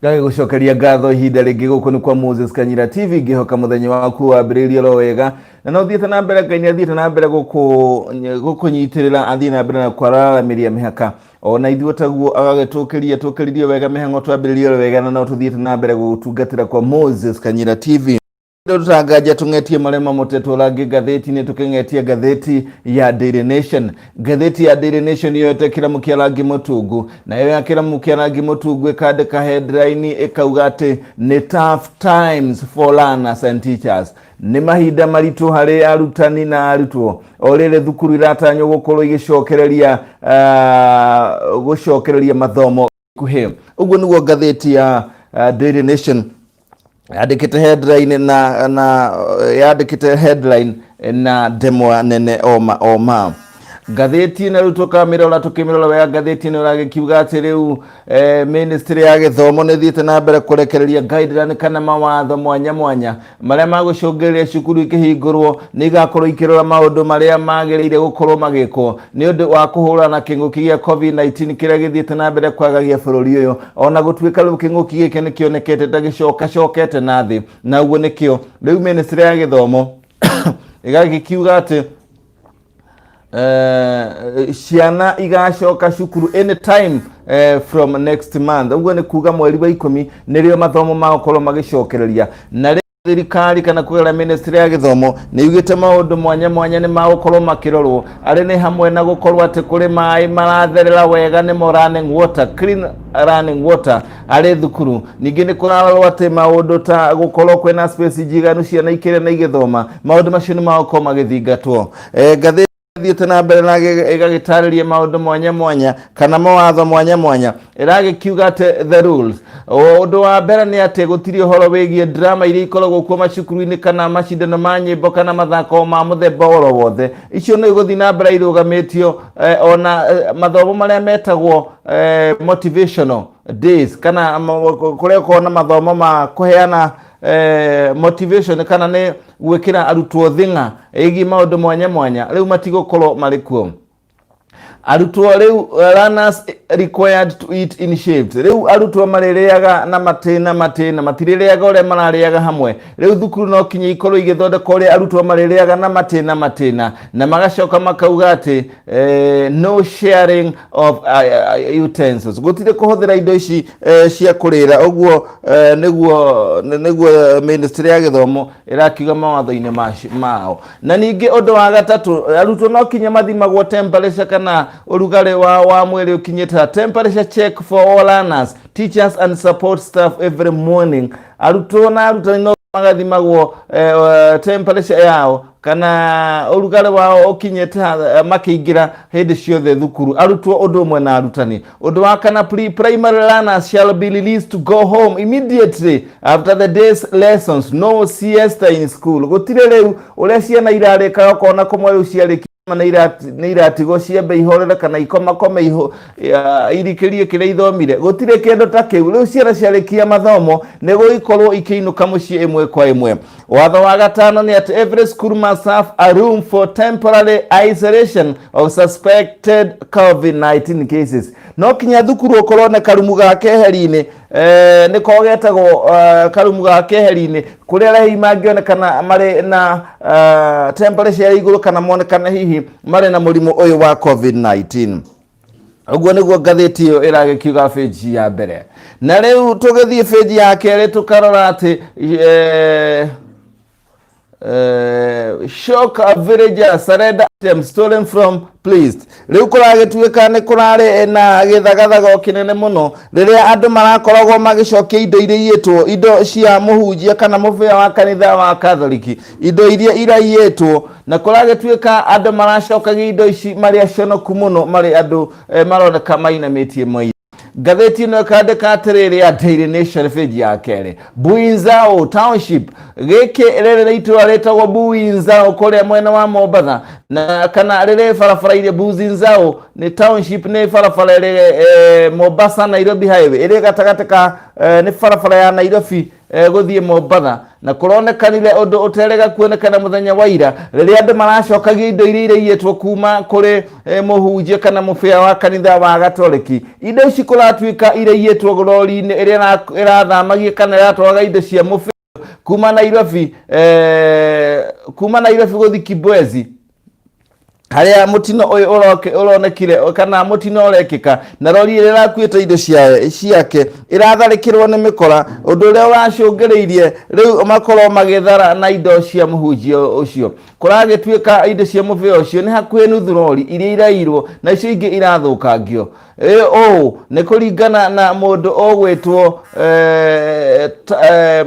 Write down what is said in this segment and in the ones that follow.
Ngagĩgũcokeria ngatho ihinda rĩngĩ. Gũkũ nĩ kwa Moses Kanyira TV. Ngĩhoka mũthenya waku wambĩrĩirie oro wega na no thiĩte na mbere. Ngai nĩ athiĩte na mbere gũkũnyitĩrĩra, athiĩ na mbere na kwararamĩria mĩhaka ona ithuĩ taguo, agagĩtũkĩria tũkĩririe wega mĩhang'o, twambĩrĩrie oro wega na no tũthiĩte na mbere gũgũtungatĩra kwa Moses Kanyira TV. Tũtanganja tũng'etie marĩa mamotetwo rangi ngathĩti-inĩ, tũkĩng'etia ngathĩti ya Daily Nation. Ngathĩti ya Daily Nation yoete kĩramu kĩa rangi mũtungu, nayo ya kĩramu kĩa rangi mũtungu ĩkandĩka headline ĩkauga atĩ nĩ "Tough times for learners and teachers", nĩ mahinda maritũ harĩ arutani na arutwo, o rĩrĩ thukuru iratanywo gũkorwo igĩcokereria gũcokereria mathomo ikuhĩ. Ũguo nĩguo ngathĩti ya Daily Nation yandĩkĩte headline na yandĩkĩte headline na ndemwa nene oma oma. Ngathĩti ĩno rĩu tũkamĩrora, tũkĩmĩrora wega, ngathĩti ĩno ĩragĩkiuga atĩ rĩu ministry ya gĩthomo nĩ ĩthiĩte na mbere kũrekereria guideline kana mawatho mwanya mwanya marĩa magũcũngĩrĩria cukuru ikĩhingũrwo nĩ igakorwo ikĩrora maũndũ marĩa magĩrĩire gũkorwo magĩkwo nĩ ũndũ wa kũhũrana na kĩng'ũki gĩa COVID-19 kĩrĩa gĩthiĩte na mbere kwagagia bũrũri ũyũ, ona gũtuĩka rĩu kĩng'ũki gĩkĩ nĩ kĩonekete ta gĩcoka cokete na thĩ. Na ũguo nĩkĩo rĩu ministry ya gĩthomo ĩgagĩkiuga atĩ ciana igacoka cukuru anytime from next month. Ũguo nĩ kuga mweri wa 10 nĩrĩo mathomo magũkorwo magĩcokereria. Na thirikari kana kũgerera ministry ya gĩthomo nĩ yugĩte maũndũ mwanya mwanya nĩ magũkorwo makĩrorwo, arĩ nĩ hamwe na gũkorwo atĩ kũrĩ maĩ maratherera wega, nĩmo running water, clean running water arĩ thukuru. Ningĩ nĩ kũrarorwo atĩ maũndũ ta gũkorwo kwĩna space njiganu ciana ikĩrĩa na igĩthoma, maũndũ macio nĩ magũkorwo magĩthingatwo. Ngathĩti thiĩte na mbere na ĩgagĩtarĩria maũndũ mwanya mwanya kana mawatho mwanya mwanya. Ĩragĩkiuga atĩ the rules, ũndũ wa mbere nĩ atĩ gũtirĩ ũhoro wĩgiĩ drama iria ikoragwo kuo macukuru-inĩ kana macindano ma nyĩmbo kana mathako ma mũthemba oro wothe. Icio no igũthiĩ na mbere irũgamĩtio, ona mathomo marĩa metagwo motivational days kana kũrĩa gũkoragwo na mathomo ma kũheana motivation kana nĩ gwĩkĩra arutwo thing'a ĩgiĩ maũndũ mwanya mwanya, rĩu matigũkorwo marĩ kuo. Arutwo rĩu, learners required to eat in shifts. Rĩu arutwo marĩrĩaga na matĩna matĩna, matirĩrĩaga ũrĩa mararĩaga hamwe. Rĩu thukuru no kinya ikorwo igĩthondeka ũrĩa arutwo marĩrĩaga na matĩna matĩna, na magacoka makauga atĩ no sharing of utensils, gũtirĩ kũhũthĩra indo ici cia kũrĩra. Ũguo nĩguo ministry ya gĩthomo ĩrakiuga mawatho-inĩ mao. Na ningĩ ũndũ wa gatatũ, arutwo no kinya mathimagwo temperature kana ũrugarĩ wa mwĩrĩ ũkinyĩte, temperature check for all learners, teachers and support staff every morning. Arutwo na arutani no magathimagwo temperature yao kana ũrugarĩ wao ũkinyĩte makĩingĩra hĩndĩ ciothe thukuru, arutwo ũndũ ũmwe na arutani. Ũndũ wa kana, pre primary learners shall be released to go home immediately after the day's lessons, no siesta in school. Gũtirĩ rĩu ũrĩa ciana irarĩkaga ũkona kũmwe rĩu ciarĩkia nĩ iratigwo ciambe ihorere kana ikomakome irikĩrie kĩrĩa ithomire. Gũtirĩ kĩndũ ta kĩu. Rĩu ciana ciarĩkia mathomo nĩ gũgĩkorwo ikĩinũka mũciĩ ĩmwe kwa ĩmwe. Watho wa gatano nĩ atĩ every school must have a room for temporary isolation of suspected COVID-19 cases. No kinya thukuru ũkorwo na karumu ga keheri-inĩ, nĩko getagwo karumu ga keheri-inĩ, kũrĩa arĩa hihi mangĩonekana marĩ na temperature ya igũrũ kana monekana hihi marĩ na mũrimũ ũyũ wa COVID-19. Ũguo nĩguo ngathĩti ĩyo ĩragĩkiuga bĩnji ya mbere. Na rĩu tũgĩthiĩ bĩnji ya kerĩ, tũkarora atĩ shock, villager surrender items stolen from priest. Rĩu kũragĩtuĩka nĩ kũrarĩ na gĩthagathago kĩnene mũno rĩrĩa andũ marakoragwo magĩcokia indo iria iyĩtwo, indo cia mũhunjia kana mũbĩa wa kanitha wa Katholiki, indo iria iraiyĩtwo, na kũragĩtuĩka andũ maracokagia indo ici marĩ aconoku mũno, marĩ andũ maroneka mainamĩtie moire. Ngathĩti ĩno ĩkandĩka atĩrĩrĩ ya Daily Nation, page ya kerĩ, Buinzao Township. Gĩkĩ rĩrĩ nĩ itũra rĩtagwo Buinzao kũrĩa mwena wa Mombatha na kana rĩrĩ barabara iria. Buinzao nĩ township, nĩ barabara ĩrĩ Mombasa Nairobi highway, ĩrĩ gatagatĩ ka nĩ barabara ya Nairobi. Gũthiĩ Mombatha, na kũronekanire ũndũ ũterega kuonekana mũthenya wa ira rĩrĩa andũ maracokagia indo iria iraiyĩtwo kuma kũrĩ mũhunjia kana mũbĩa wa kanitha wa Gatoreki. Indo ici kũratuĩka iraiyĩtwo rori-inĩ ĩrĩa ĩrathamagia kana ĩratwaraga indo cia mũbĩa kuma Nairobi, kuma Nairobi gũthiĩ Kibwezi, harĩa mũtino ũyũ ũronekire kana mũtino ũrekĩka, na rori ĩrĩa ĩrakuĩte indo ciake ĩratharĩkĩrwo nĩ mĩkora, ũndũ ũrĩa ũracũngĩrĩirie rĩu makorwo magĩthara na indo cia mũhunjia ũcio. Kũragĩtuĩka indo cia mũbĩa ũcio nĩ hakuhĩ nuthu rori iria irairwo na icio ingĩ irathũkangio. Ũũ nĩ kũringana na mũndũ ũgwĩtwo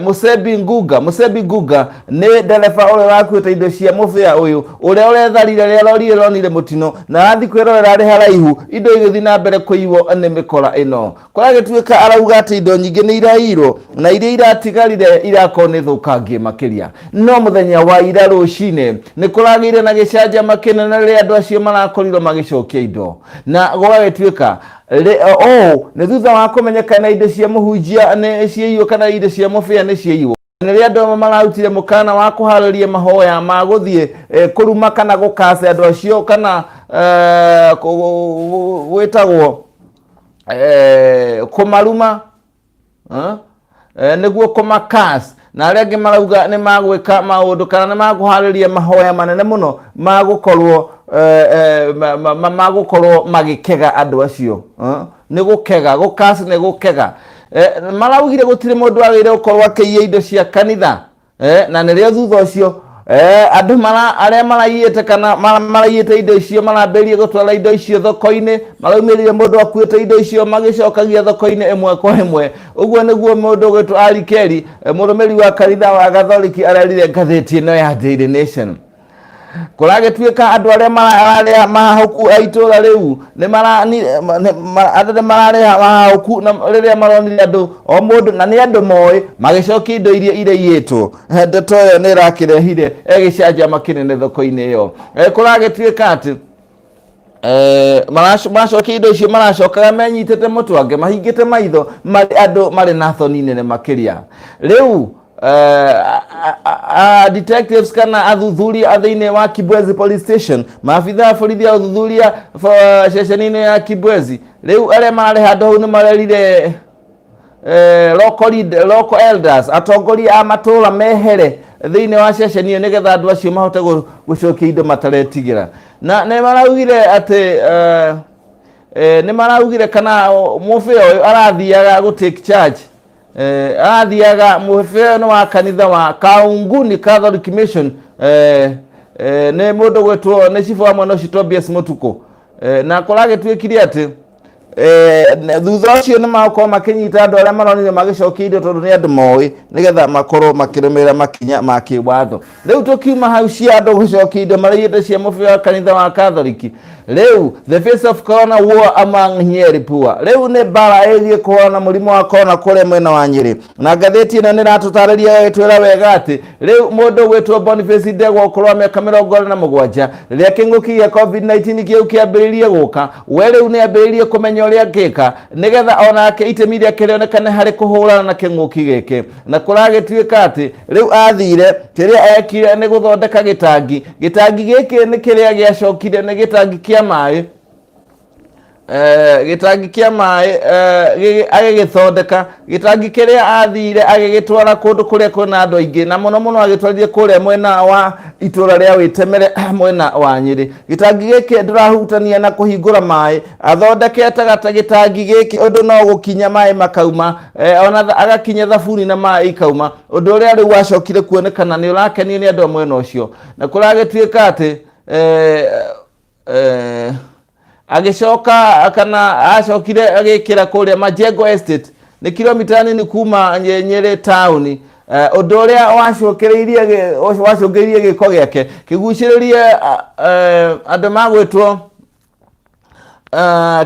Mũsembi Ngunga. Mũsembi Ngunga nĩ ndereba ũrĩa ũrakuĩte indo cia mũbĩa ũyũ, ũrĩa ũretharire rĩrĩa rori ĩronire mũtino na arathiĩ kwĩrorera arĩ haraihu indo igĩthiĩ na mbere kũiywo nĩ mĩkora ĩno. Kũragĩtuĩka arauga atĩ indo nyingĩ nĩ iraiyirwo na iria iratigarire irakorwo nĩ thũkangie makĩria. No mũthenya wa ira rũcinĩ nĩ kũragĩire na gĩcanjama kĩnene rĩrĩa andũ acio marakorirwo magĩcokia indo, na gũgagĩtuĩka ũũ nĩ thutha wa kũmenyekana indo cia mũhunjia nĩ ciaiywo kana indo cia mũbĩa nĩ ciaiywo. Rĩrĩa andũ amwe mararutire mũkana wa kũharĩria mahoya ma gũthiĩ kũruma kana gũkaca andũ acio kana gwĩtagwo kũmaruma, nĩguo kũmakas, na arĩa angĩ marauga nĩ magwĩka maũndũ kana nĩ makũharĩria mahoya manene mũno magũkorwo magũkorwo magĩkega andũ acio. Nĩ gũkega, gũkas nĩ gũkega. Maraugire gũtirĩ mũndũ wagĩrĩire gũkorwo akĩiya indo cia kanitha, na nĩrĩo thutha ũcio andũ arĩa maraiyĩte kana maraiyĩte indo icio marambĩrĩria gũtwara indo icio thoko-inĩ. Maraumĩrire mũndũ akuĩte indo icio magĩcokagia thoko-inĩ ĩmwe kwa ĩmwe. Ũguo nĩguo mũndũ ũgwĩtwo Arikeri, mũrũmĩrĩri wa kanitha wa Gathoriki, arerire ngathĩti ĩno ya Daily Nation. Kũragĩtuĩka andũ arĩa mararĩa mahahũku a itũũra rĩu andũ nĩ mararĩa mahahũku na rĩrĩa maronire andũ o mũndũ na nĩ andũ moĩ magĩcokia indo iria iraiyĩtwo. Ndeto ĩyo nĩ ĩrakĩrehire gĩcanjama kĩnene thoko-inĩ ĩyo. Kũragĩtuĩka atĩ maracokia indo icio maracokaga menyitĩte mũtwange, mahingĩte maitho, marĩ andũ marĩ na thoni nene makĩria. Rĩu detectives kana athuthuria a thĩinĩ wa Kibwezi Police Station, maabitha a borithi a ũthuthuria ceceni-inĩ ya Kibwezi, rĩu arĩa mararĩ handũ hau nĩ marerire local elders, atongoria a matũra, mehere thĩinĩ wa ceceni ĩyo nĩgetha andũ acio mahote gũcokia indo mataretigĩra. Na nĩ maraugire atĩ nĩ maraugire kana mũbĩa ũyũ arathiaga gũ take charge, arathiaga, mũbĩa ũyũ nĩ wa kanitha wa Kaunguni Catholic Mission, nĩ mũndũ gwĩtwo nĩ cibũ wa mwena ũcio Tobias Mutuku, na kũragĩtuĩkire atĩ thutha ũcio nĩ magũkorwo makĩnyita andũ arĩa maronire magĩcokia indo tondũ nĩ andũ moĩ, nĩgetha makorwo makĩrũmĩrĩra makinya ma kĩwatho. Rĩu tũkiuma hau cia andũ gũcokia indo maraiyĩte cia mũbĩa wa kanitha wa Katholiki, rĩu the face of corona war among Nyeri poor. Rĩu nĩ mbara ĩgiĩ kũhũrana na mũrimũ wa corona kũrĩa mwena wa Nyĩrĩ, na ngathĩti ĩno nĩ ĩratũtarĩria ĩgĩtwĩra wega atĩ rĩu mũndũ gwĩtwo Boniface Ndegwa, ũkũrũ wa mĩaka 27, rĩrĩa kĩng'ũki gĩa COVID-19 kĩu kĩambĩrĩirie gũka, we rĩu nĩ ambĩrĩirie kũmenya ũrĩa angĩka nĩgetha onake itemi rĩake rĩonekane harĩ kũhũrana na kĩng'ũki gĩkĩ. Na kũragĩtuĩka atĩ rĩu athire, kĩrĩa ekire nĩ gũthondeka gĩtangi. Gĩtangi gĩkĩ nĩ kĩrĩa gĩacokire nĩ gĩtangi kĩa maĩ, gĩtangi kĩa maĩ, agĩgĩthondeka gĩtangi kĩrĩa athire agĩgĩtwara kũndũ kũrĩa kwĩna andũ aingĩ, na mũno mũno agĩtwarire kũrĩa mwena wa itũra rĩa Wĩtemere, mwena wa Nyĩrĩ. Gĩtangi gĩkĩ ndũrahutania na kũhingũra maĩ, athondekete gata gĩtangi gĩkĩ ũndũ no gũkinya maĩ makauma, ona agakinya thabuni na maĩ ikauma, ũndũ ũrĩa rĩu wacokire kuonekana nĩ ũrakenio nĩ andũ a mwena ũcio. Na kũragĩtuĩka atĩ agĩcoka kana acokire agĩkĩra kũrĩa Majengo Estate, nĩ kilomita nini kuma Nyĩrĩ taũni, ũndũ ũrĩa wacũngĩrĩirie gĩko gĩake kĩgucĩrĩrie andũ magwĩtwo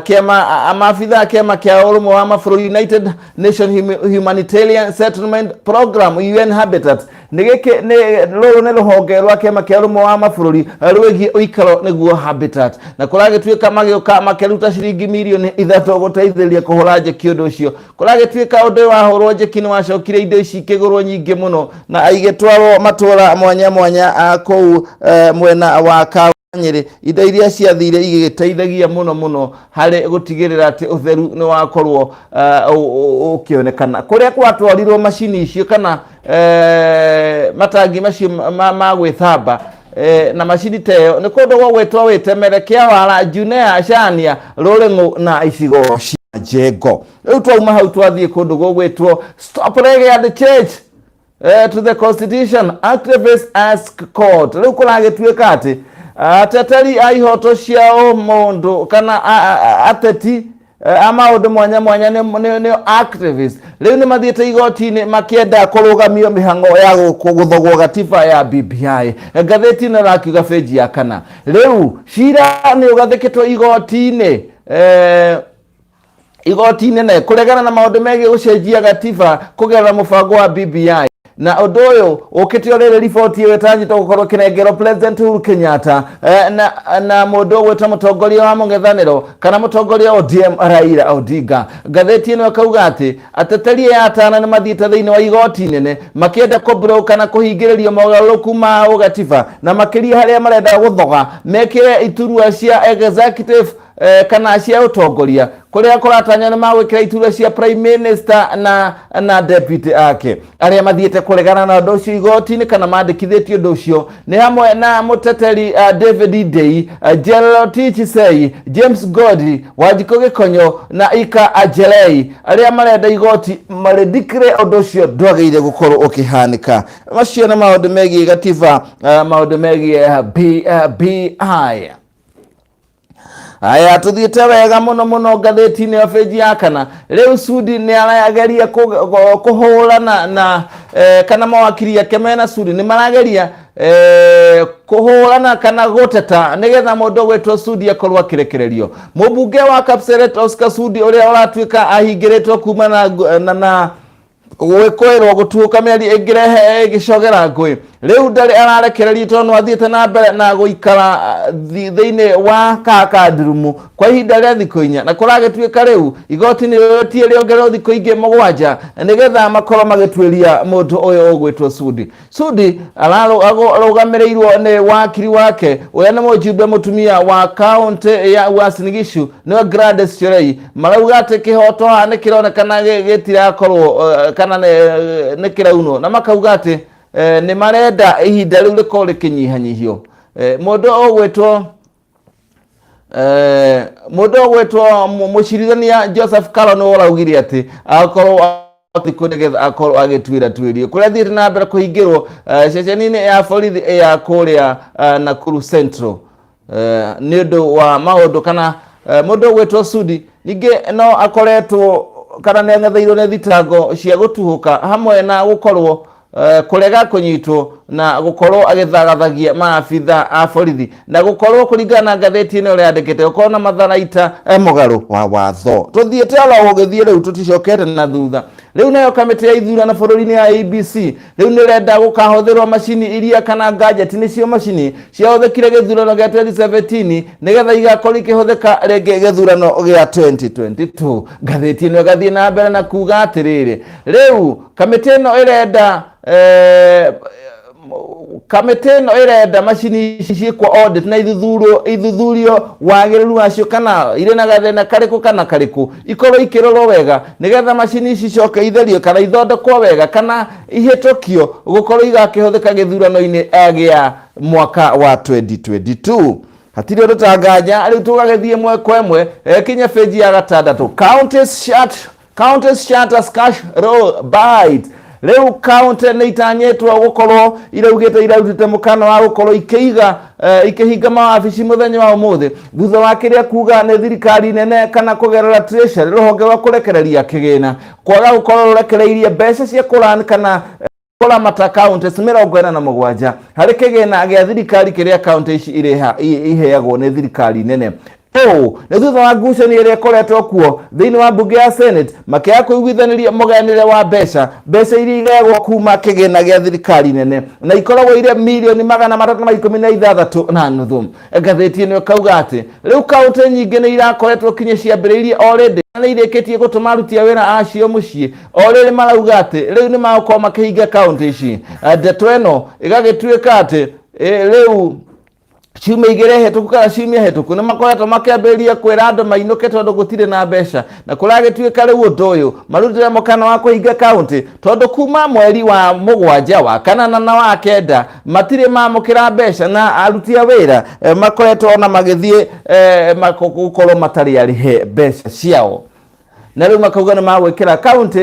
Kĩama maabitha a kĩama kĩa ũrũmwe wa mabũrũri United Nation Humanitarian Settlement Program, UN Habitat, nĩ gĩkĩ nĩ rũrũ nĩ rũhonge rwa kĩama kĩa ũrũmwe wa mabũrũri rwĩgiĩ ũikaro nĩguo Habitat, na kũragĩtuĩka magĩũka makĩruta ciringi mirioni 3 gũteithĩrĩria kũhũra njeki ũndũ ũcio. Kũragĩtuĩka ũndũ ũyũ wahũrwo njeki nĩ wacokire indo ici ikĩgũrwo nyingĩ mũno na igĩtwarwo matũra mwanya mwanya kũu mwena wa ka Nyĩrĩ, indo iria ciathire igĩgĩteithagia mũno mũno harĩ gũtigĩrĩra atĩ ũtheru nĩ wakorwo ũkĩonekana kũrĩa gwatwarirwo macini icio kana matangi macio ma gwĩthamba na macini ta ĩyo nĩ kũndũ gũgwĩtwo Wĩtemere, Kĩawara, Junea, Cania, Rũrĩng'ũ na icigo cia Njengo. Rĩu twauma hau twathiĩ kũndũ gũgwĩtwo Stop Reggae and Change to the Constitution, activists ask court. Rĩu kũragĩtuĩka atĩ ateteri a ihoto cia ũmũndũ kana ateti a maũndũ mwanya mwanya nĩ activist rĩu nĩ mathiĩte igoti-inĩ makĩenda kũrũgamio mĩhang'o ya gũthogwo gatiba ya BBI. Ngathĩti ĩno ĩrakiuga benji ya kana rĩu cira nĩ ũgathĩkĩtwo igoti-inĩ igoti inene kũregana na maũndũ megiĩ gũcenjia gatiba kũgerera mũbango wa BBI, na ũndũ ũyũ ũkĩte o rĩrĩ riboti ĩyo ĩtanyĩtwo gũkorwo ĩkĩnengerwo President Uhuru Kenyatta na mũndũ ũgwĩtwo mũtongoria wa mũng'ethanĩro kana mũtongoria wa ODM Raila Odinga. Ngathĩti ĩno ĩkauga atĩ ateteri aya atano nĩ mathiĩte thĩinĩ wa igoti inene makĩenda kũbro kana kũhingĩrĩrio mogarũrũku ma ũgatiba, na makĩria harĩa marenda gũthoga mekĩre iturwa cia executive kana cia ũtongoria kũrĩa kũratanywo nĩ magwĩkĩra iturwa cia prime minister na deputy ake. Arĩa mathiĩte kũregana na ũndũ ũcio igoti-inĩ kana mandĩkithĩtie ũndũ ũcio nĩ hamwe na mũteteri David Ndei, Jerotich Sei, James Godi, Wanjikũ Gĩkonyo na Ika Ajelei, arĩa marenda igoti marĩndikire ũndũ ũcio ndwagĩrĩire gũkorwo ũkĩhanĩka. Macio nĩ maũndũ megiĩ gatiba, maũndũ megiĩ BBI. Aya, tuthiĩte wega mũno mũno ngathĩti-inĩ ya benji ya kana. Rĩu Sudi nĩ arageria kũhũrana na kana mawakiri ake mena Sudi nĩ marageria kũhũrana kana gũteta nĩgetha mũndũ ũgwĩtwo Sudi akorwo akĩrekererio. Mũmbunge wa Kapseret Oscar Sudi ũrĩa ũratuĩka ahingĩrĩtwo kuma na gwĩkũĩrwo gũtuũka mĩeri ĩngĩrehe ĩgĩcogera ngũĩ, rĩu ndarĩ ararekererio tondũ no athiĩte na mbere na gũikara thĩinĩ wa kakandurumu kwa ihinda rĩa thikũ 4, na kũragĩtuĩka rĩu igoti nĩ rĩtie rĩongererwo thikũ ingĩ 7 nĩgetha makorwo magĩtuĩria mũndũ ũyũ ũgwĩtwo Sudi. Sudi arũgamĩrĩirwo nĩ wakiri wake ũrĩa nĩ mũjumbe mũtumia wa kaũntĩ ya Uasin Gishu, nĩwe Gladys Cherei. Marauga atĩ kĩhoto haha nĩ kĩronekana gĩtirakorwo kana nĩ kĩraunwo, na makauga atĩ nĩ marenda ihinda rĩu rĩkorwo rĩkĩnyihanyihio. Mũndũ ũgwĩtwo mũcirithania Joseph Karo nĩwe ũraugire atĩ akorwo thikũ nĩgetha akorwo agĩtuĩra tuĩrio kũrĩa athiĩte na mbere kũhingĩrwo ceceni-inĩ ya borithi ya kũrĩa Nakuru Central nĩ ũndũ wa maũndũ kana mũndũ ũgwĩtwo Sudi ningĩ no akoretwo kana nĩ ang'etheirwo nĩ thitango cia gũtuhũka hamwe na gũkorwo kũrega kũnyitwo na gũkorwo agĩthagathagia maabitha a borithi na gũkorwo kũringana na ngathĩti ĩno ĩrĩa yandĩkĩte gũkorwo na matharaita mũgarũ wa watho. Tũthiĩte oro gũgĩthiĩ rĩu, tũticokete na thutha. Rĩu nayo kamĩtĩ ya ithurano bũrũri-inĩ ya IEBC rĩu nĩ ĩrenda gũkahũthĩrwo macini iria kana gadget nĩcio macini ciahũthĩkire gĩthurano gĩa 2017 nĩgetha igakorwo ikĩhũthĩka rĩngĩ gĩthurano gĩa 2022. Ngathĩti ĩno ĩgathiĩ na mbere na kuga atĩrĩrĩ, rĩu kamĩtĩ ĩno ĩrenda macini ici ciĩkwo audit na ithuthurio wagĩrĩru wacio kana irĩ na gathĩna karĩkũ kana karĩkũ, ikorwo ikĩrorwo wega nĩgetha macini ici icoke itherio kana ithondekwo wega kana ihĩtũkio gũkorwo igakĩhũthĩka gĩthurano-inĩ gĩa mwaka wa 2022. Hatirĩ ũndũ tanganja. Rĩu tũgagĩthiĩ ĩmwe kwa ĩmwe kinya benji ya gatandatũ. Counties shut cash roll bite. Rĩu county nĩ itanyĩtwo gũkorwo iraugĩte irarutĩte mũkana wa gũkorwo ikĩiga ikĩhinga mawabici mũthenya wa ũmũthĩ thutha wa kĩrĩa kuga nĩ thirikari nene kana kũgerera treasury, rũhonge rwa kũrekereria kĩgĩna, kwaga gũkorwo rũrekereirie mbeca cia kũran kana kũramata counties 47 harĩ kĩgĩna gĩa thirikari kĩrĩa county ici iheagwo nĩ thirikari nene. Ũũ nĩ thutha wa ngucanio ĩrĩa ĩkoretwo kuo thĩinĩ wa mbunge ya Senate makĩaga kũiguithanĩria mũgayanĩre wa mbeca, mbeca iria igayagwo kuma kĩgĩna gĩa thirikari nene na ikoragwo irĩ mirioni 316.5. Ngathĩti ĩno ĩkauga atĩ rĩu kaũntĩ nyingĩ nĩ irakoretwo kinya ciambĩrĩirie already na nĩ irĩkĩtie gũtũma aruti a wĩra acio mũciĩ o rĩrĩ marauga atĩ rĩu nĩ magũkorwo makĩhinga kaũntĩ ici. Ndeto ĩno ĩgagĩtuĩka atĩ rĩu ciumia igĩrĩ hĩtũku kana ciumia hĩtũku nĩ makoretwo makĩambĩrĩria kwĩra andũ mainũke tondũ gũtirĩ na mbeca, na kũragĩtuĩka rĩu ũndũ ũyũ marutire mũkana wa kũhinga kaũntĩ tondũ kuma mweri wa mũgwanja, wa kanana na wa kenda matirĩ mamũkĩra mbeca, na aruti a wĩra makoretwo ona magĩthiĩ gũkorwo matarĩ arĩhe mbeca ciao, na rĩu makauga nĩ magwĩkĩra kaunti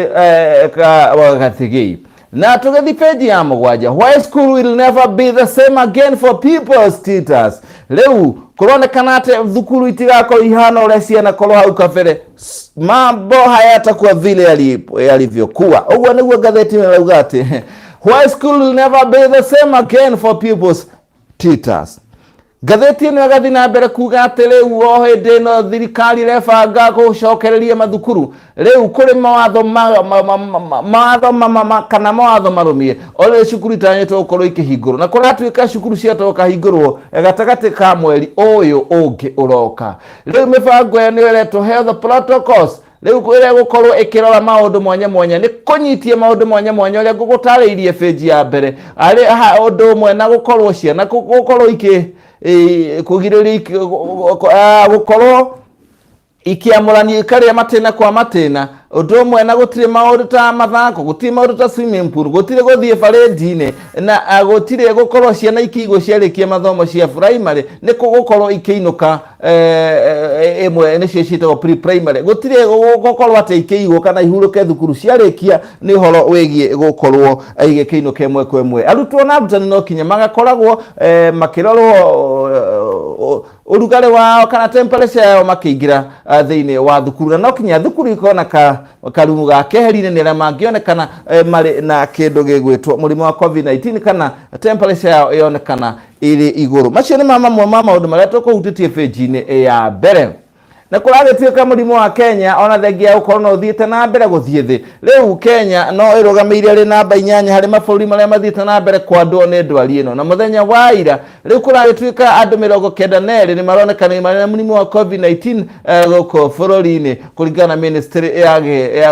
gathigĩ. Na tũgĩthiĩ page ya 7, "Why school will never be the same again for pupils tutors." Rĩu kũronekana atĩ thukuru itigakorwo ihana ũrĩa cianakorwo hau kabere, mambo hayatakuwa vile yalivyokuwa. Ũguo nĩguo ngathĩti ĩno ĩrauga atĩ "Why school will never be the same again for pupils tutors". Ngathĩti ĩno ĩgathiĩ na mbere kuga atĩ rĩu o hĩndĩ ĩno thirikari ĩrebanga gũcokereria mathukuru, rĩu kũrĩ mawatho mawatho kana mawatho marũmie o rĩrĩ cukuru itanyĩtwo gũkorwo ikĩhingũrwo, na kũratuĩka cukuru ciatoka hingũrwo gatagatĩ ka mweri ũyũ ũngĩ ũroka. Rĩu mĩbango ĩyo nĩyo ĩretwo health protocols, rĩu ĩrĩa ĩgũkorwo ĩkĩrora maũndũ mwanya mwanya, nĩ kũnyitia maũndũ mwanya mwanya ũrĩa ngũgũtarĩirie page ya mbere, arĩ ũndũ ũmwe na gũkorwo ciana gũkorwo ikĩ kũgirĩrĩria gũkorwo ikiamũranio, ikarĩa matĩna kwa matĩna, ũndũ ũmwe na gũtirĩ maũndũ ta mathako, gũtirĩ maũndũ ta swimming pool, gũtirĩ gũthiĩ barĩndi-inĩ, na gũtirĩ gũkorwo ciana ikĩigwo ciarĩkia mathomo cia primary nĩ gũkorwo ikĩinũka, ĩmwe nĩcio ciĩtagwo pre-primary, gũtirĩ gũkorwo atĩ ikĩigwo kana ihurũke thukuru ciarĩkia nĩ ũhoro wĩgiĩ gũkorwo igĩkĩinũka ĩmwe kwa ĩmwe. Arutwo na arutani no kinya magakoragwo makĩrorwo ũrugarĩ wao kana temperature yao makĩingĩra thĩinĩ wa thukuru, na no kinya thukuru ikorwo na karumu ga keheri-inĩ nĩ arĩa mangĩonekana marĩ na kĩndũ gĩgwĩtwo mũrimũ wa COVID-19 kana temperature yao ĩonekana ĩrĩ igũrũ. Macio nĩ mamwe ma maũndũ marĩa tũkũhutĩtie page-inĩ ya mbere. Na kũragĩtuĩka mũrimũ wa Kenya ona thengia ya gũkorwo no ũthiĩte na mbere gũthiĩ thĩ, rĩu Kenya no ĩrũgamĩire ĩrĩ namba 8 harĩ mabũrũri marĩa mathiĩte na mbere kwandwo nĩ ndwari ĩno. Na mũthenya wa ira rĩu kũragĩtuĩka andũ 92 nĩ maronekana marĩ na mũrimũ wa COVID-19 gũkũ bũrũri-inĩ, kũringana na ministry ya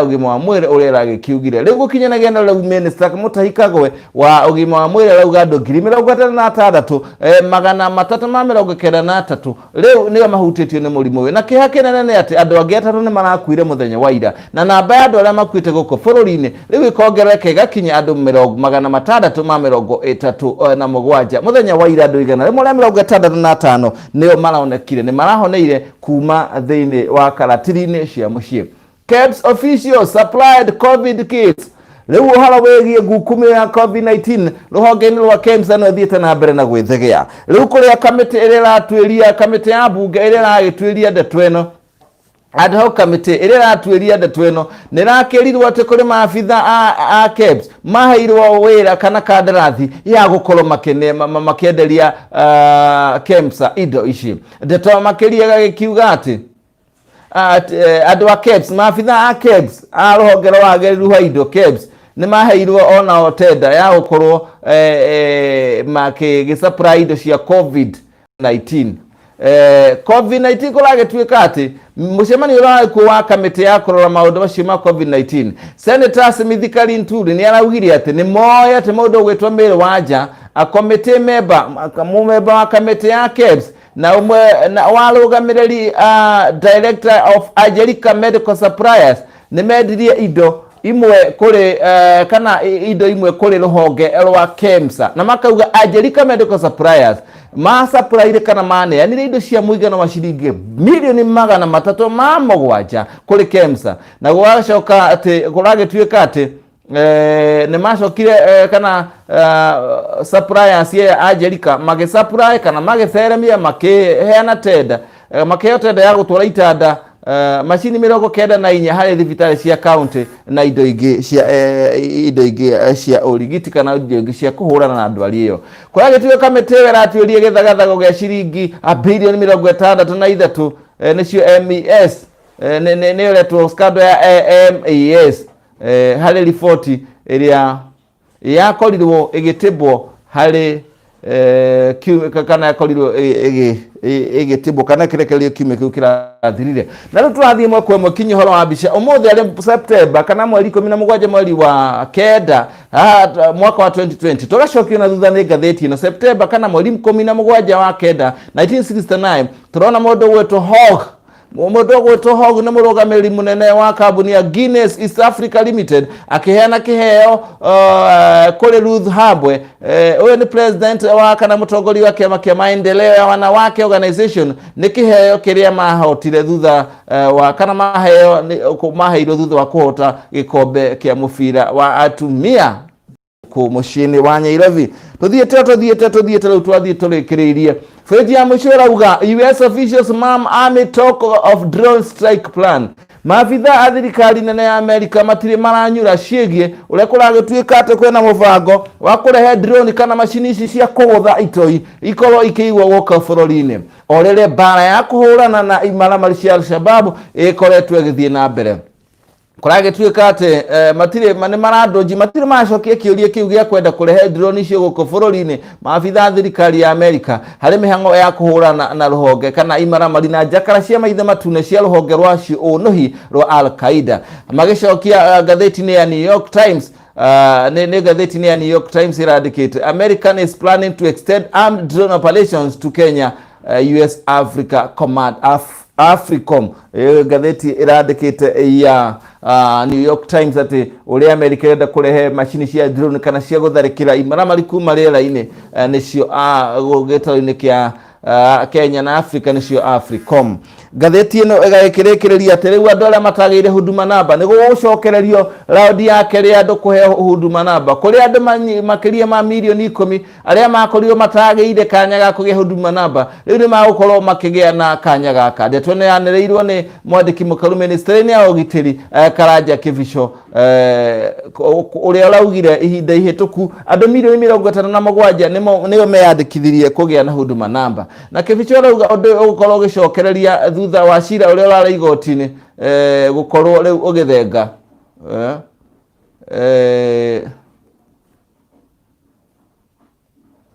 ũgima wa mwĩrĩ ũrĩa ĩragĩkiugire. Rĩu gũkinyanagia na rĩu minister Mutahi Kagwe wa ũgima wa mwĩrĩ arauga andũ 36 393 rĩu nĩo mahutĩtio nĩ mũrimũ ũyũ, na kĩeha kĩnene nĩ atĩ andũ angĩ atatũ nĩ marakuire mũthenya wa ira, na namba ya andũ arĩa makuĩte gũkũ bũrũri-inĩ rĩu ĩkongerereka ĩgakinya andũ 637. Mũthenya wa ira andũ 165 nĩo maronekire nĩ marahoneire kuma thĩinĩ wa karatiri-inĩ cia mũciĩ. KEBS officials supplied COVID kits. Rĩu ũhoro wĩgiĩ ngukumio ya COVID-19 rũhonge-inĩ rwa KEMSA no ĩthiĩte na mbere na gwĩthegea. Rĩu kũrĩa kamĩtĩ ĩrĩa ĩratuĩria, kamĩtĩ ya mbunge ĩrĩa ĩragĩtuĩria ndeto ĩno, ad hoc committee ĩrĩa ĩratuĩria ndeto ĩno, nĩ ĩrakĩrirwo atĩ kũrĩ maabitha a KEBS maheirwo wĩra kana kandarathi ya gũkorwo makĩenderia KEMSA indo ici. Ndeto makĩria ĩgagĩkiuga atĩ andũ a KEBS, maabitha a KEBS a rũhonge rwa wagĩrĩru wa indo KEBS, nĩ maheirwo onao tenda ya gũkorwo makĩgĩsupply indo cia COVID-19. COVID-19 kũragĩtuĩka atĩ mũcemanio ũrĩa warĩ kuo wa kamĩtĩ ya kũrora maũndũ macio ma COVID-19, Senator Mithika Linturi nĩ araugire atĩ nĩ moĩ atĩ mũndũ ũgwĩtwo Mary Wanja, a committee member, mũmemba wa kamĩtĩ ya KEBS na ũmwe na warũgamĩrĩri director of Angelica Medical Suppliers, nĩ mendirie indo imwe kũrĩ kana indo imwe kũrĩ rũhonge rwa KEMSA, na makauga Angelica Medical Suppliers ma supplyire kana maneanire indo cia mũigana wa ciringi mirioni 307 kũrĩ KEMSA, na gũgacoka atĩ kũragĩtuĩka atĩ nĩ macokire kana suppliers ya Angelica magĩsupply kana magĩtheremia makĩheana tenda, makĩheo tenda ya gũtwara itanda, macini 94 harĩ thibitarĩ cia county na indo ingĩ cia indo ingĩ cia ũrigiti kana indo ingĩ cia kũhũrana na ndwari ĩyo. Kũragĩtuĩka kamĩtĩ ĩyo ĩratuĩria gĩthagathago gĩa ciringi bilioni 63. Nĩcio MES, nĩyo ĩretwo scandal ya MES, harĩ riboti ĩrĩa yakorirwo ĩgĩtĩbwo harĩ kana yakorirwo ĩgĩtĩbwo kana ĩkĩrekererio kiumia kĩu kĩrathirire. Na rĩu tũrathiĩ ĩmwe kwa ĩmwe kinya ũhoro wa mbica. Ũmũthĩ arĩ September kana mweri 17 mweri wa kenda mwaka wa 2020. Tũgacokio na thutha nĩ ngathĩti ĩno. September kana mweri 17 wa kenda 1969, tũrona mũndũ ũgwĩtwo Hogg. Mũndũ ũgwĩtwo Hogg nĩ mũrũgamĩrĩri mũnene wa kambuni ya Guinness East Africa Limited akĩheana kĩheo kũrĩ Ruth Hambwe. Ũyũ nĩ president wa kana mũtongoria wa kĩama kĩa maendeleo ya wanawake organization. Nĩ kĩheo kĩrĩa mahotire thutha wa kana maheo maheirwo thutha wa kũhota gĩkombe kĩa mũbira wa atumia kũ mũciĩ-inĩ wa Nyairobi. Tũthiĩte tũthiĩte tũthiĩte, rĩu twathiĩ tũrĩkĩrĩirie bĩnji ya mũico. Ĩrauga US officials mum amid talk of drone strike plan. Maabitha a thirikari nene ya Amerika matirĩ maranyura ciĩgiĩ ũrĩa kũragĩtuĩka atĩ kwĩna mũbango wa kũrehe drone kana macini ici cia kũgũtha itoi ikorwo ikĩigwo gũkũ bũrũri-inĩ, o rĩrĩa mbara ya kũhũrana na imaramari cia Al-Shabaab ĩkoretwo ĩgĩthiĩ na mbere. Kũragĩtuĩka atĩ matirĩ nĩ marandũnji, matirĩ maracokia kĩũria kĩu gĩa kwenda kũrehe drone icio gũkũ bũrũri-inĩ, maabitha a thirikari ya Amerika, harĩ mĩhang'o ya kũhũrana na rũhonge kana imaramari na njakara cia maithe matune cia rũhonge rwa ũnũhi rwa Al Qaeda. Magĩcokia ngathĩti-inĩ ya New York Times, nĩ ngathĩti-inĩ ya New York Times ĩrandĩkĩte, "American is planning to extend armed drone operations to Kenya, US Africa Command," AFRICOM. Ngathĩti ĩrandĩkĩte ya New York Times atĩ ũrĩa Amerika ĩrenda kũrehe macini cia drone kana cia gũtharĩkĩra imaramari kuma rĩera-inĩ, nĩcio gĩtarũ-inĩ kĩa Kenya na Africa, nĩcio AFRICOM. Ngathĩti ĩno ĩgagĩkĩrĩkĩrĩria atĩ rĩu andũ arĩa matagĩire huduma namba nĩ gũgũcokererio raundi ya kerĩ ya andũ kũheo huduma namba, kũrĩ andũ makĩria ma mirioni 10 arĩa makorirwo matagĩire kanya ga kũgĩa huduma namba, rĩu nĩ magũkorwo makĩgĩa na kanya gaka. Ndeto ĩno yanĩrĩirwo nĩ mwandĩki mũkaru ministry-inĩ ya ũgitĩri, Karanja Kĩbico, ũrĩa ũraugire ihinda ihĩtũku andũ mirioni 57 nĩo meyandĩkithirie kũgĩa na huduma namba. Na Kĩbico arauga ũndũ ũyũ ũgũkorwo ũgĩcokereria thutha wa cira ũrĩa ũrarĩ igoti-inĩ gũkorwo rĩu ũgĩthenga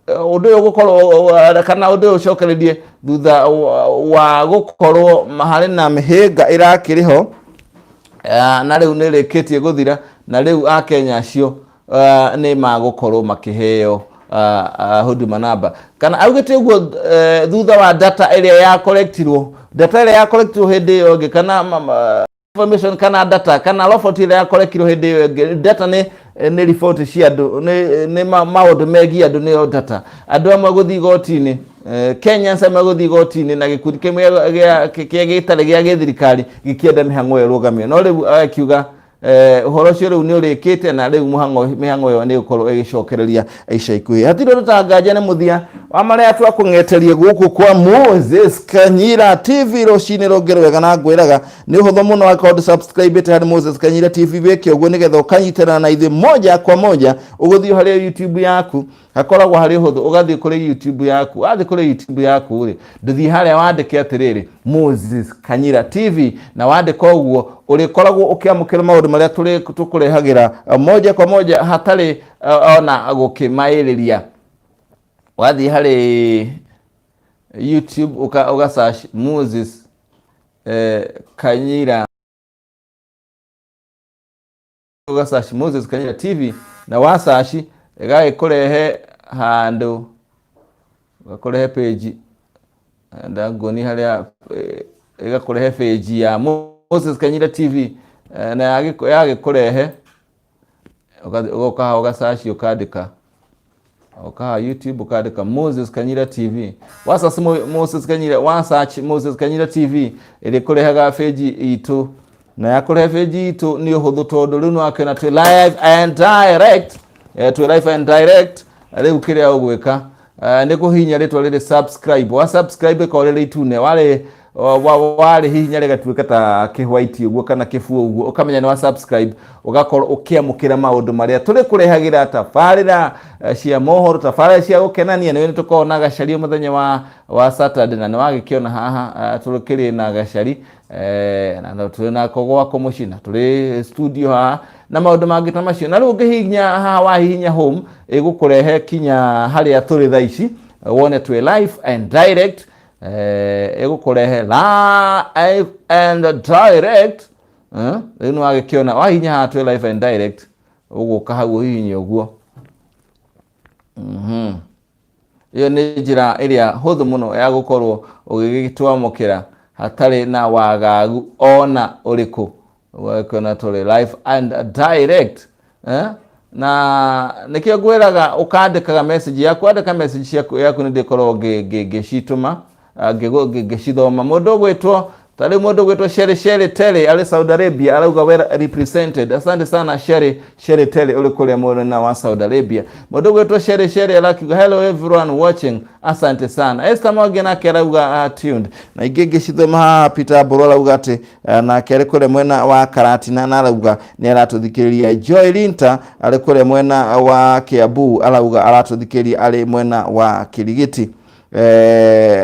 ũndũ ũyũ gũkorwo kana ũndũ ũyũ ũcokererie thutha wa gũkorwo harĩ na mĩhĩnga ĩrakĩrĩ ho, na rĩu nĩ ĩrĩkĩtie gũthira, na rĩu akenya acio nĩ magũkorwo makĩheo huduma namba. Kana augĩte ũguo thutha wa data ĩrĩa ya collectirwo, data ĩrĩa ya collectirwo hĩndĩ ĩyo ĩngĩ, kana information kana data kana robot ĩrĩa yakorekirwo hĩndĩ ĩyo ĩngĩ. Data nĩ riboti cia andũ, nĩ maũndũ megiĩ andũ nĩyo data. Andũ amwe gũthiĩ igoti-inĩ, Kenyans amwe gũthiĩ igoti-inĩ na gĩkundi kĩmwe kĩa gĩtarĩ gĩa gĩthirikari gĩkĩenda mĩhang'o ĩyo ĩrũgamio, no rĩu akiuga ũhoro ũcio rĩu nĩ ũrĩkĩte, na rĩu mĩhang'o ĩyo nĩ ĩgũkorwo ĩgĩcokereria ica ikuhĩ. Hatirĩ ũndũ tanganja nĩ mũthia wa marĩa twakũng'eterie gũkũ kwa Moses Kanyira TV rũcinĩ rũngĩ rwega, na ngwĩraga nĩ ũhũthũ mũno akorwo ndũ subscribe harĩ Moses Kanyira TV, wĩke ũguo nĩgetha ũkanyitana na ithuĩ moja kwa moja. Ũgũthiĩ harĩ YouTube yaku, hakoragwo harĩ ũhũthũ, ũgathiĩ kũrĩ YouTube yaku. Wathiĩ kũrĩ YouTube yaku rĩ, ndũthiĩ harĩa wandĩke atĩrĩrĩ, Moses Kanyira TV, na wandĩka ũguo ũrĩkoragwo ũkĩamũkĩra maũndũ marĩa tũkũrehagĩra moja kwa moja hatarĩ ona gũkĩmaĩrĩria. Wathiĩ harĩ YouTube ũga search Moses Kanyira, ũga search Moses Kanyira TV, na wa search ĩgagĩkũrehe handũ, ĩgakũrehe page ndangoni harĩa ĩgakũrehe page ya Moses Kanyira TV, na yagĩkũrehe ũgoka haha ũga search, ũkandĩka, ũkaha YouTube ũkandĩka Moses Kanyira TV. Wa search Moses Kanyira, wa search Moses Kanyira TV, ĩrĩkũrehaga page itũ, na yakũrehe page itũ nĩ ũhũthũ tondũ rĩu nĩwakĩona twĩ live and direct, twĩ live and direct. Rĩu kĩrĩa ũgwĩka nĩ kũhihinya rĩtwa rĩrĩ subscribe. Wa subscribe ĩkorwo rĩrĩ itune warĩ Warĩ hihinya rĩgatuĩka ta kĩhwaiti ũguo kana kĩbuo ũguo, ũkamenya nĩ wa subscribe, ũgakorwo ũkĩamũkĩra maũndũ marĩa tũrĩ kũrehagĩra, tabarĩra cia mohoro, tabarĩra cia gũkenania. Nĩ tũkoragwo na gacari mũthenya wa Saturday, na nĩ wagĩkĩona haha tũkĩrĩ na gacari na tũrĩ nako gwakwa mũciĩ na tũrĩ studio haha na maũndũ mangĩ ta macio. Na rĩu ũngĩhihinya haha, wahihinya home, ĩgũkũrehe kinya harĩa tũrĩ thaa ici, wone twĩ live and direct. Ĩgũkũrehe live and direct. Rĩu nĩ wagĩkĩona wahihinya haha twĩ live and direct, ũgũka hau ũhihinye ũguo. Ĩyo nĩ njĩra ĩrĩa hũthũ mũno ya gũkorwo ũgĩgĩtwamũkĩra hatarĩ na wagagu ona ũrĩkũ. Ũgakĩona tũrĩ live and direct, eh? Na nĩkĩo ngwĩraga ũkandĩkaga message yaku. Andĩka message ciaku yaku, nĩ ndĩkorwo ngĩcitũma, ngĩcithoma. Mũndũ ũgwĩtwo ta rĩu, mũndũ ũgwĩtwo Sherry Sherry Terry arĩ Saudi Arabia arauga, "Well represented." Asante sana, Sherry Sherry Terry, ũrĩ kũrĩa mwena wa Saudi Arabia. Mũndũ ũgwĩtwo Sherry Sherry arakiuga, "Hello everyone watching." Asante sana. Esther Mwangi nake arauga, "Tuned." Na ingĩ ngĩcithoma haha, Peter Mbũrũ arauga atĩ nake arĩ kũrĩa mwena wa Karatina na arauga nĩ aratũthikĩrĩria. Joy Linta arĩ kũrĩa mwena wa Kiambu arauga aratũthikĩrĩria arĩ mwena wa Kirigiti.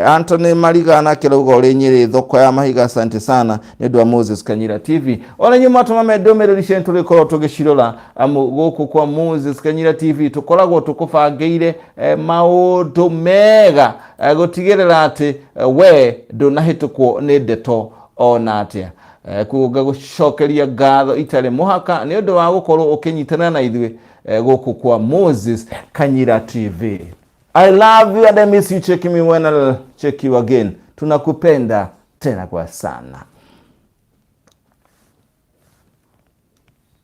Anthony Mariga nake arauga, "Ũrĩ Nyĩrĩ, thoko ya mahiga." Asante sana nĩ ũndũ wa Moses Kanyira TV. Ona inyuĩ mwatũma ndũmĩrĩri cianyu, tũrĩkorwo tũgĩcirora, amu gũkũ kwa Moses Kanyira TV tũkoragwo tũkũbangĩire maũndũ mega, gũtigĩrĩra atĩ we ndũnahĩtũkwo nĩ ndeto ona atĩa. Koguo ngagũcokeria ngatho itarĩ mũhaka nĩ ũndũ wa gũkorwo ũkĩnyitana na ithuĩ gũkũ kwa Moses Kanyira TV. I love you and I miss you. Check me when I'll check you again. Tunakupenda tena kwa sana.